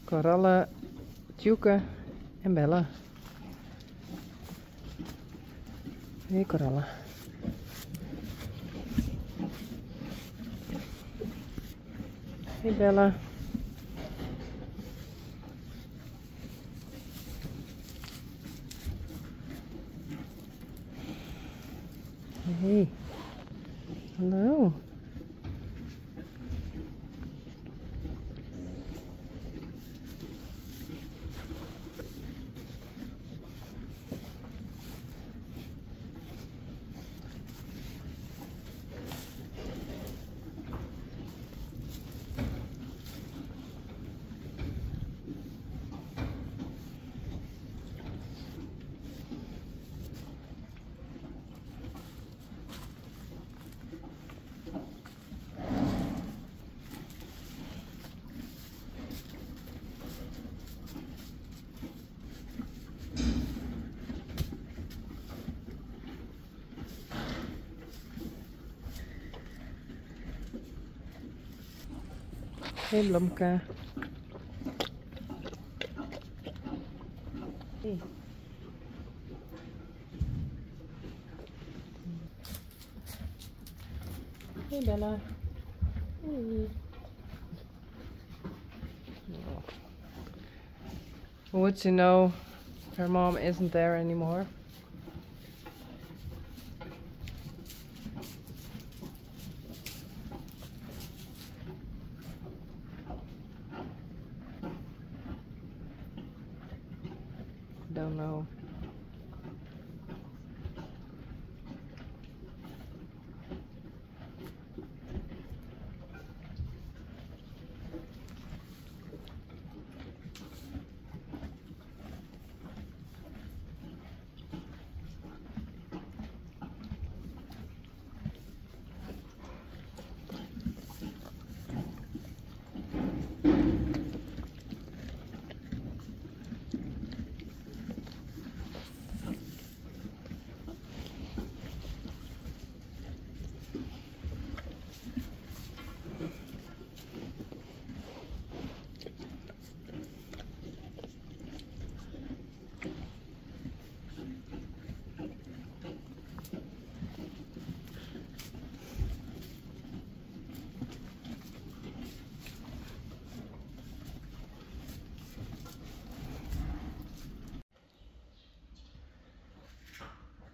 Koralle, Tjoeke en Bella. Hey Koralle. Hey Bella. Hey. Hallo. Hey Blomke. Hey. Hey Bella. Hey. Would you know her mom isn't there anymore? Don't know.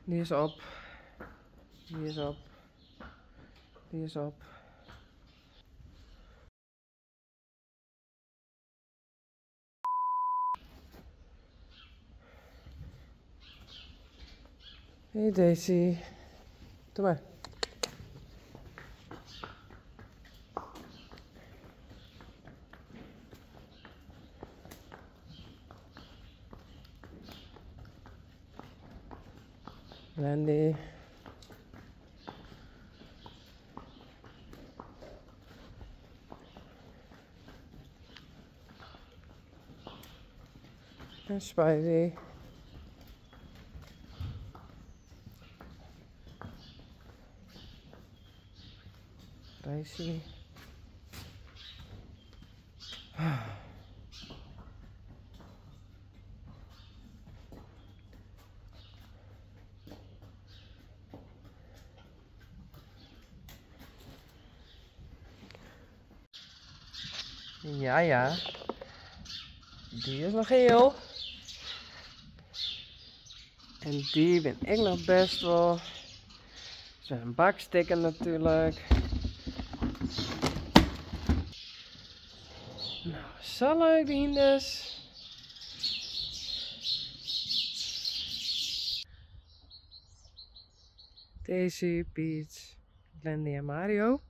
Die is op. Die is op. Die is op. Hey Daisy. Doe maar. Landy. En Spidey. Daisy. Ja, ja. Die is nog heel. En die ben ik nog best wel. Zijn bakstikken natuurlijk. Nou, zo leuk die hinders. Daisy, Peach, Glendy en Mario.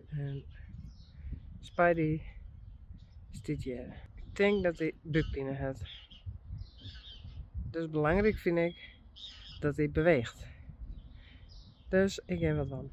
En Spidey is dit jaar. Ik denk dat hij buikpijn heeft. Dus belangrijk vind ik dat hij beweegt. Dus ik geef wat van.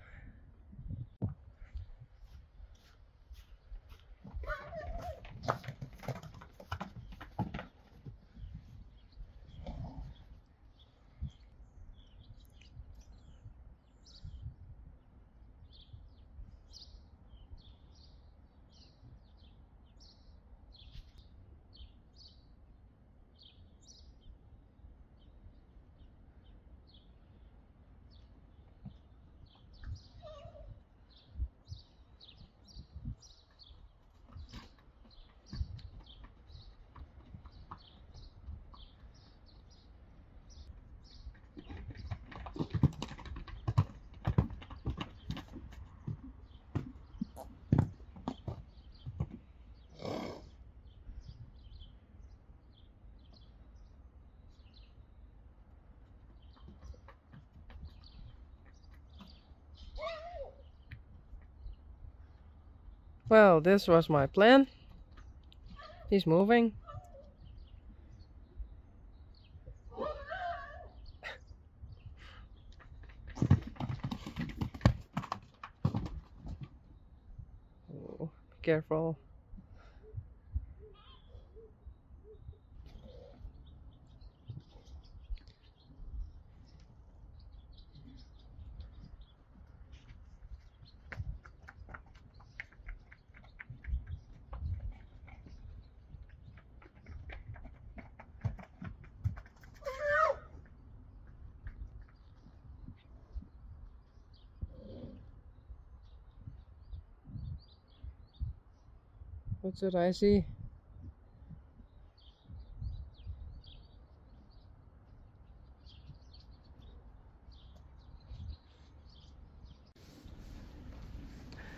Well, this was my plan. He's moving. Oh, be careful. What should I see?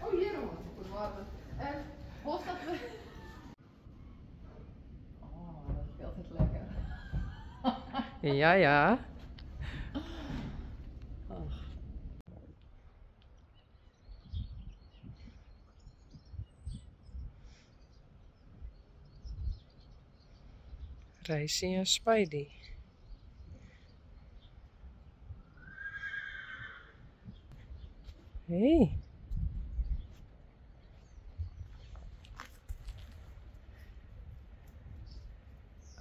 Oh, hier nog wat. En was dat we. Oh, dat is altijd lekker. Ja, ja. Ach. Reisje en Spidey. Hey.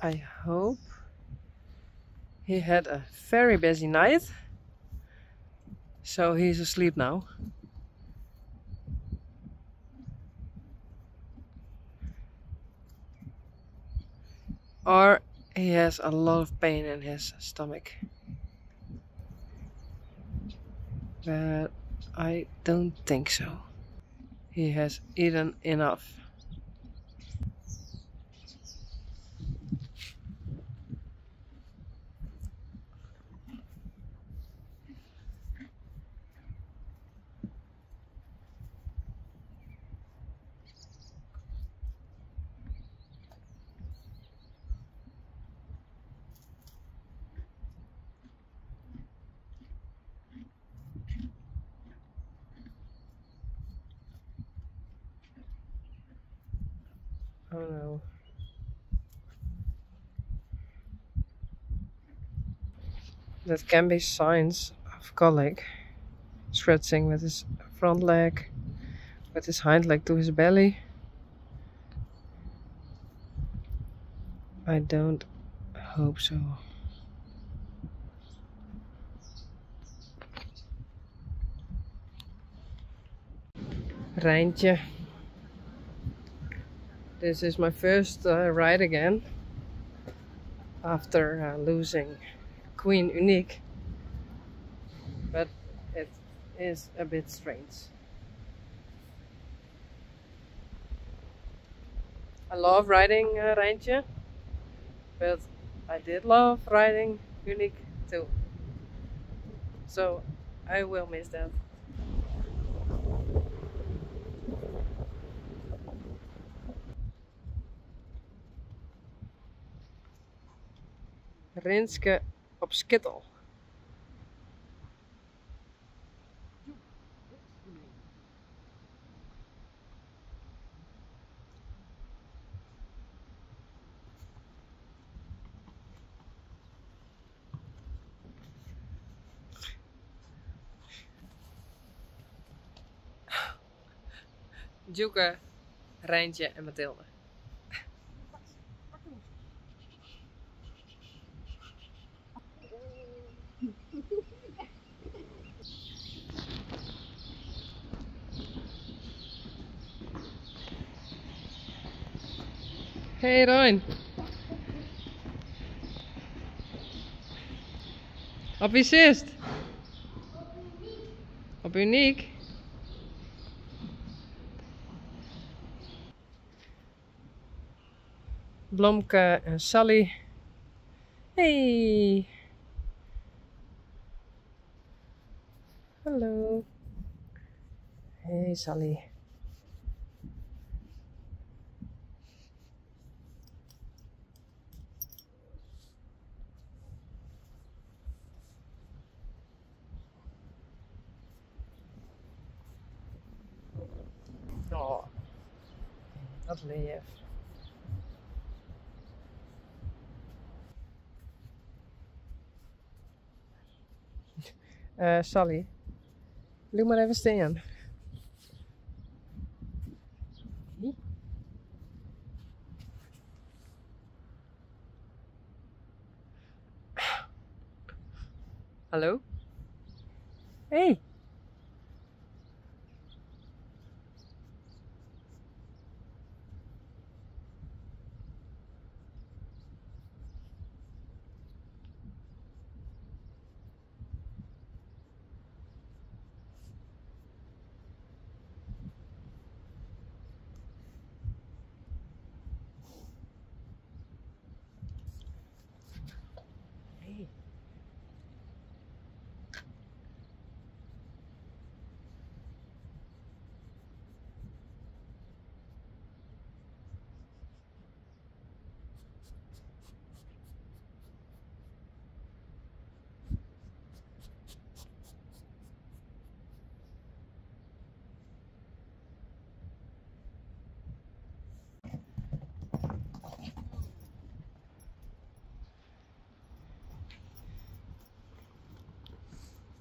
I hope he had a very busy night, so he's asleep now. Or he has a lot of pain in his stomach. But I don't think so. He has eaten enough. Oh no. That can be signs of colic. Stretching with his front leg, with his hind leg to his belly. I don't hope so. Reintje. This is my first ride again after losing Queen Unique, but it is a bit strange. I love riding Reintje, but I did love riding Unique too, so I will miss that. Rinske op skittel. Djoeke, Reintje en Mathilde. Hey Rein. Op wie zit? Op Uniek. Blomke en Sally. Hey. Hallo. Hey Sally. Oh. Wat leaf. Sally, bliuw mar even stean. Hallo? Hey! Hey.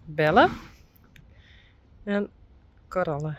Bellen en korallen.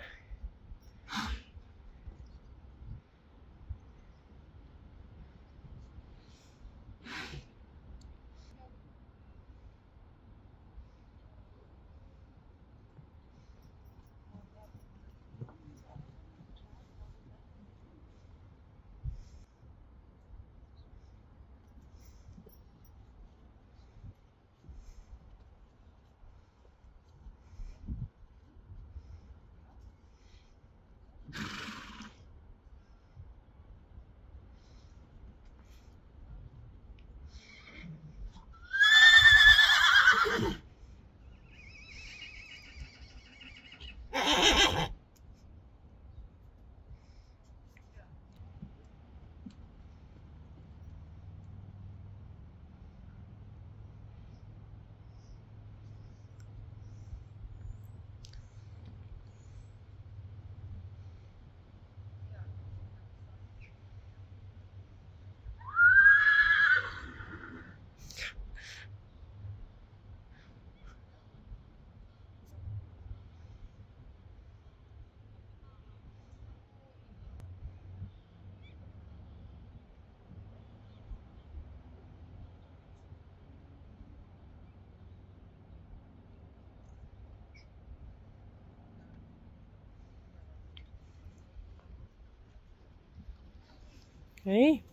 Hey.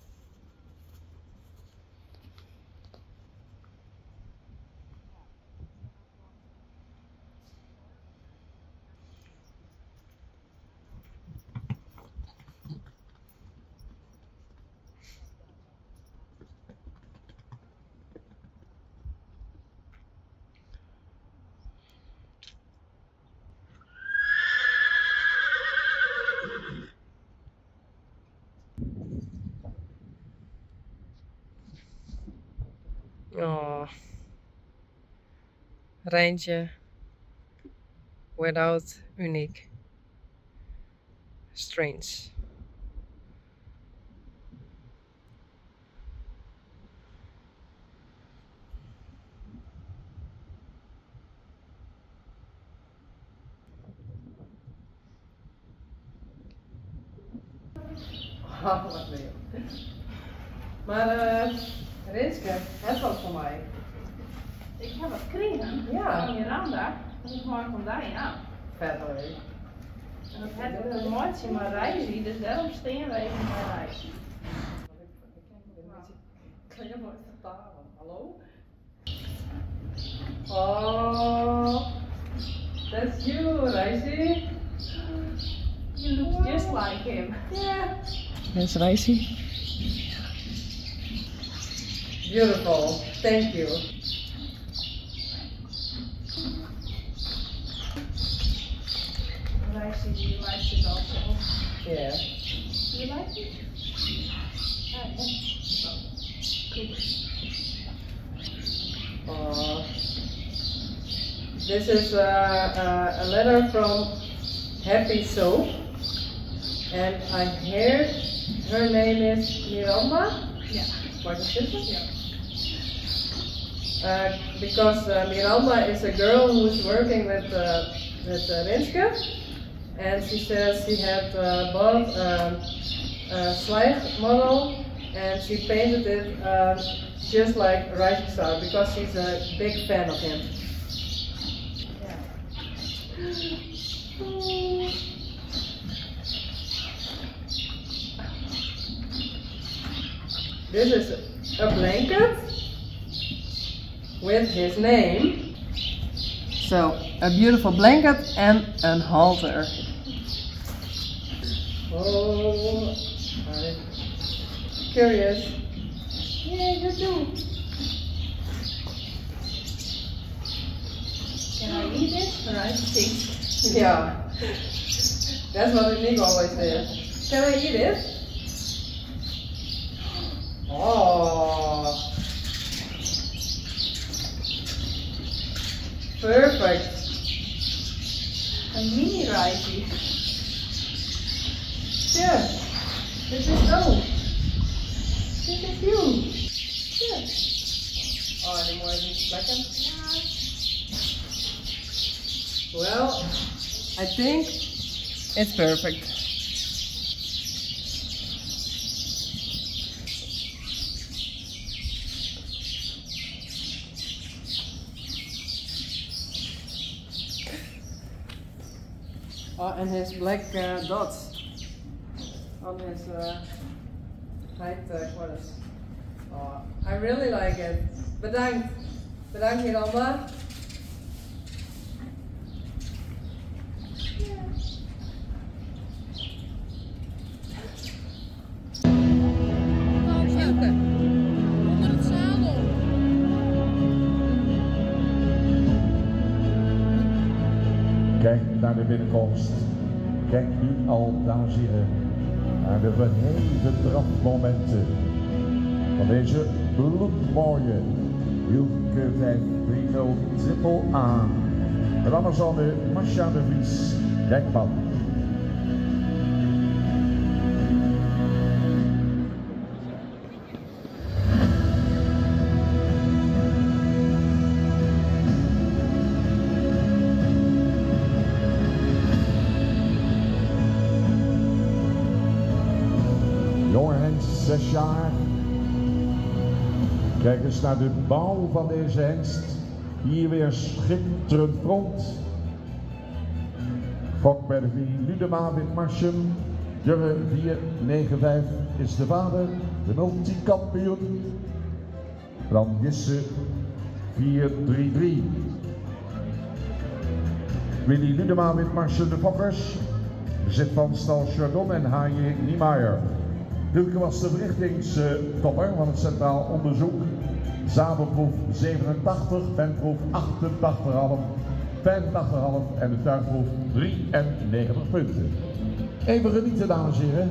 Oh, Reintje without Uniek. Strange. Oh, wat leuk. Mar Rinske, hast wat foar my? Ik ha wat krigen fan Miranda en dat mei ik oan dy jaan. Fet leuk. En dat hat te meitsjen mei Reisi, dus dêrom stean we even mei Reisi. Ik kin it noait fertalen. Hallo? Oh, that's you, Reisi. You look just like him. Yeah. That's Reisi. Beautiful. Thank you. Reisi likes it also. Yeah. Do you like it? Cool. This is a letter from Happy Soap. And I heard her name is Miranda. Ja. Mag ik dat zitten? Ja. Because Miranda is a girl who's working with Rinske, and she says she had bought a Schleich model and she painted it just like Rising Star because she's a big fan of him. Ja. This is a blanket with his name. So, a beautiful blanket and a halter. Oh, I'm curious. Yeah, you too. Can I eat it? Right, think. Yeah, that's what Nick always says. Can I eat it? Oh, perfect. Een mini Rijsie. Yeah, this is oh, this is you. Yeah. Oh, die mooie plekken. Well, I think it's perfect. Oh, and his black dots on his hind quarters. Oh, I really like it. Bedankt. Bedankt, Miranda. Silke, onder het zadel. Kijk naar de binnenkomst. Kijk nu al, dames en heren, naar de verheven drafmomenten van deze bloedmooie Hylke 530 triple A. De Amazone Masha de Vries, Dijkman. Jonge hengst, 6 jaar. Kijk eens naar de bouw van deze hengst. Hier weer schitterend front. Fok bij de familie Ludema, Witmarsum. Jurre 495 is de vader, de multikampioen. Dan Jisse 433. Willy Ludema, Witmarsum, de fokkers. Bezit van Stal Chardon en H.J. Niemeyer. Hylke was de verrichtingstopper van het Centraal Onderzoek. Zadelproef 87, benproef 88,5, 85,5 en de tuinproef 93 punten. Even genieten, dames en heren.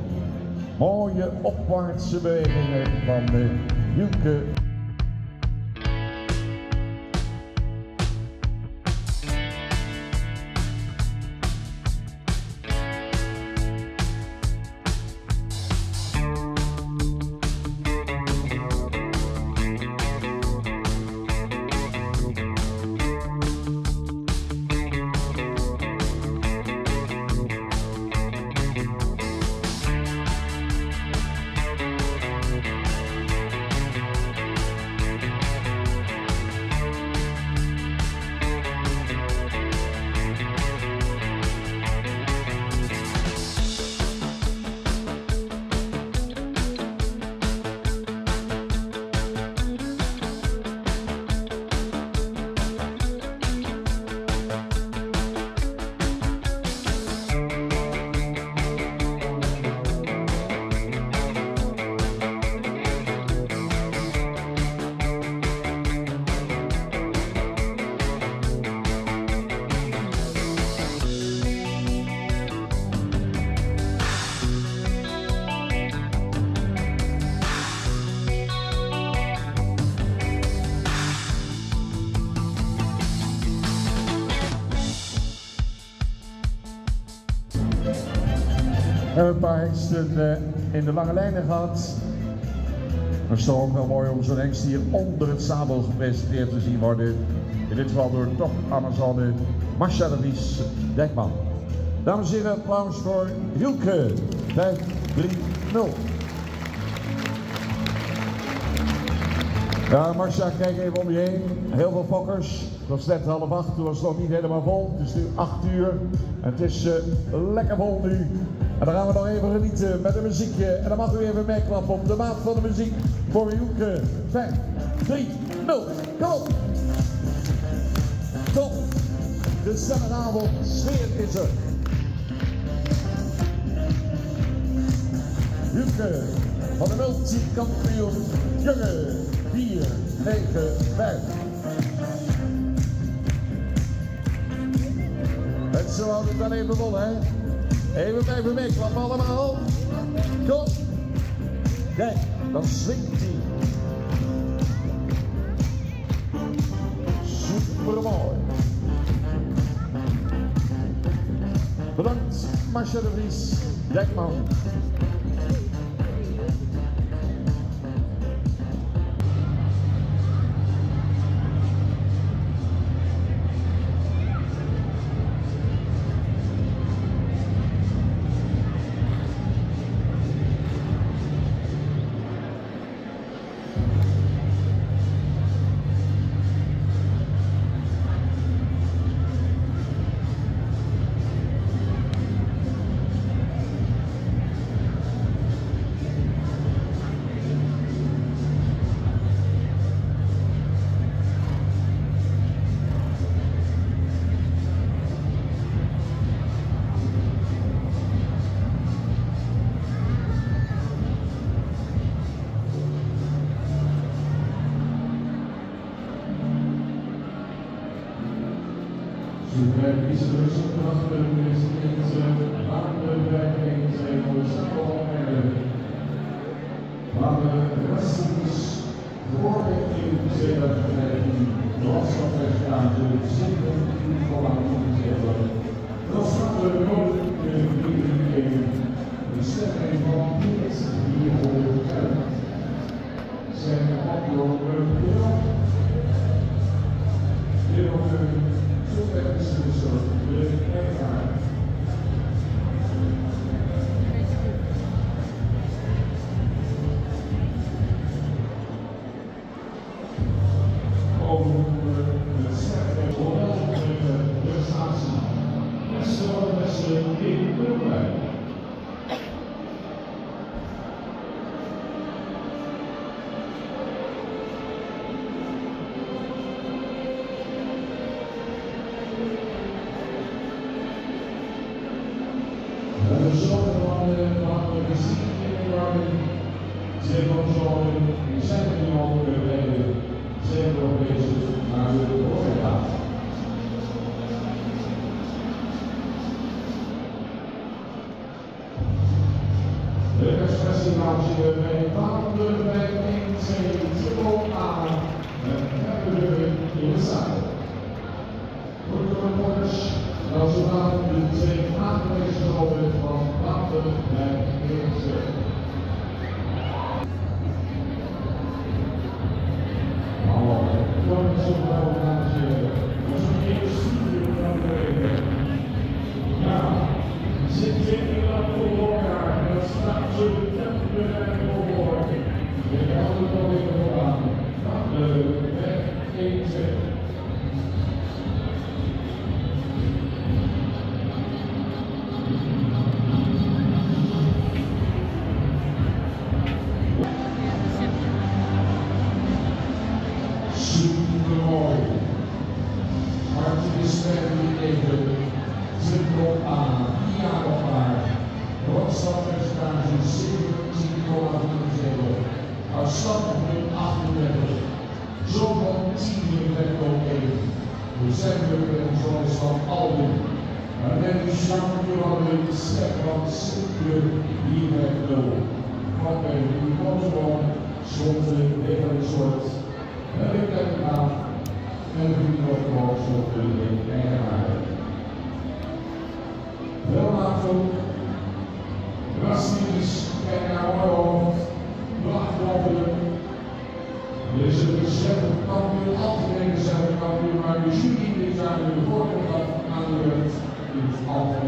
Mooie opwaartse bewegingen van de Hylke. Een paar hengsten in de lange lijnen gehad. Maar het is toch ook wel mooi om zo'n hengst hier onder het zadel gepresenteerd te zien worden. In dit geval door top Amazone Marcia de Vries Dijkman. Dames en heren, applaus voor Hielke. 5, 3, 0. Ja, Marcia, kijk even om je heen. Heel veel fokkers. Het was net 7:30, toen was het nog niet helemaal vol. Het is nu 8 uur en het is lekker vol nu. En dan gaan we nog even genieten met een muziekje. En dan mag u even meeklappen op de maat van de muziek voor Hielke. 5, 3, 0. Kom op! Top! De zaterdagavond, sfeer is er. Hielke van de multikampioen Jonge. 4, 9, 5. Mensen houden het dan even vol, hè? Even blijven meeklappen allemaal. Kom. Kijk, dan swingt hij. Supermooi. Bedankt, Marcia de Vries, Dijkman.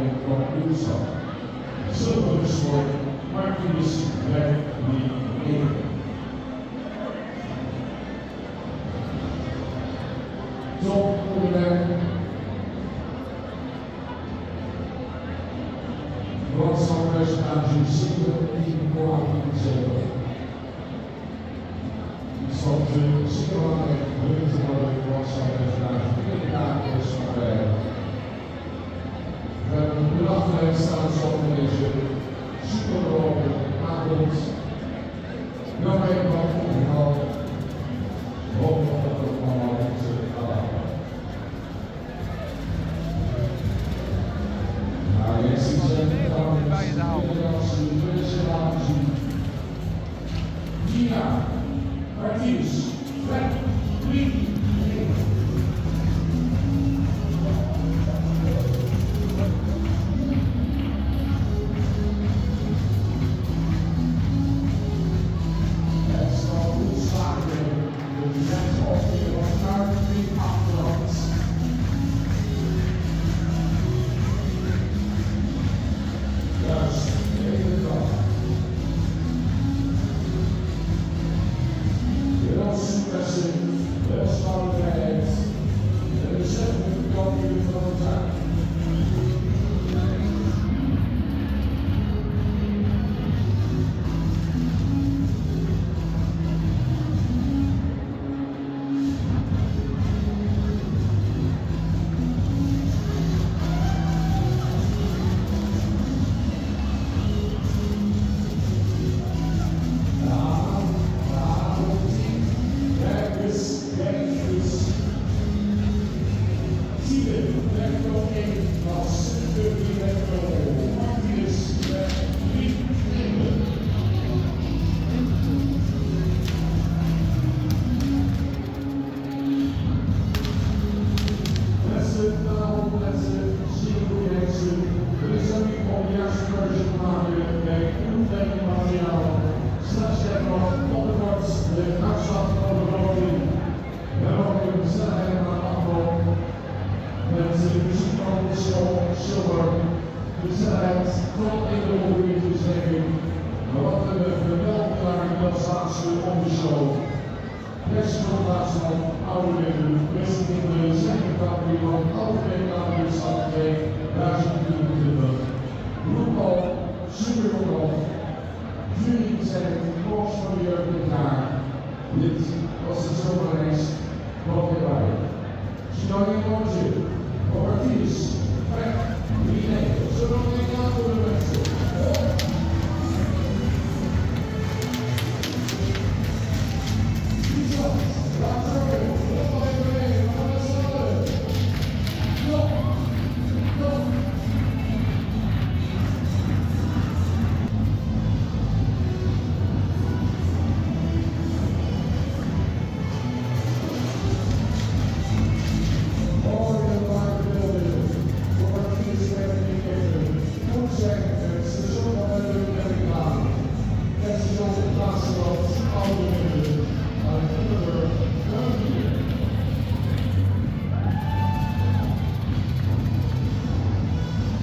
algemeen kampioenschap. Zilver is voor Martinus 5, 3, 9. Tom Oerderk. Brandstofpercentage 17,74. Die stond zeer belangrijk te worden, brandstofpercentage 4 is van de We hebben een prachtige staan van deze supergrote avond. Nog even wat ongeval. Hopen dat het allemaal goed gaat. Nou, je ziet ze Nina, Martius, 5, 3, 9. Het zal goed slagen. De rechtsopkeer van uit de achterhand. Juist, even trap. Wel successen, wel snelheid. De recente kampioen van het jaar. Ja, ja, komt-ie. Kijk eens, kijk eens. Tiende, Vector 1, was de Vector. Martinus met 3 9. Beste tafelmensen, zeer goede mensen. Het is aan u om de juiste keuze te maken bij uw materiaal. Straks nog op het bord de uitslag van de loting. We hebben een snelheid aan afloop met de muziek van Michel Silver. De snelheid tot enkele minuten denk ik. Maar wat een geweldig als laatste op de show. Perspresentatie van Oude Wind, presenteert de zekerkampioen van Algemeen Kampioenschap 2024. Roepal, Superkop, Jury zijn koers van de jeugd dit jaar. Dit was de zomerreis van februari. Zie je nog een.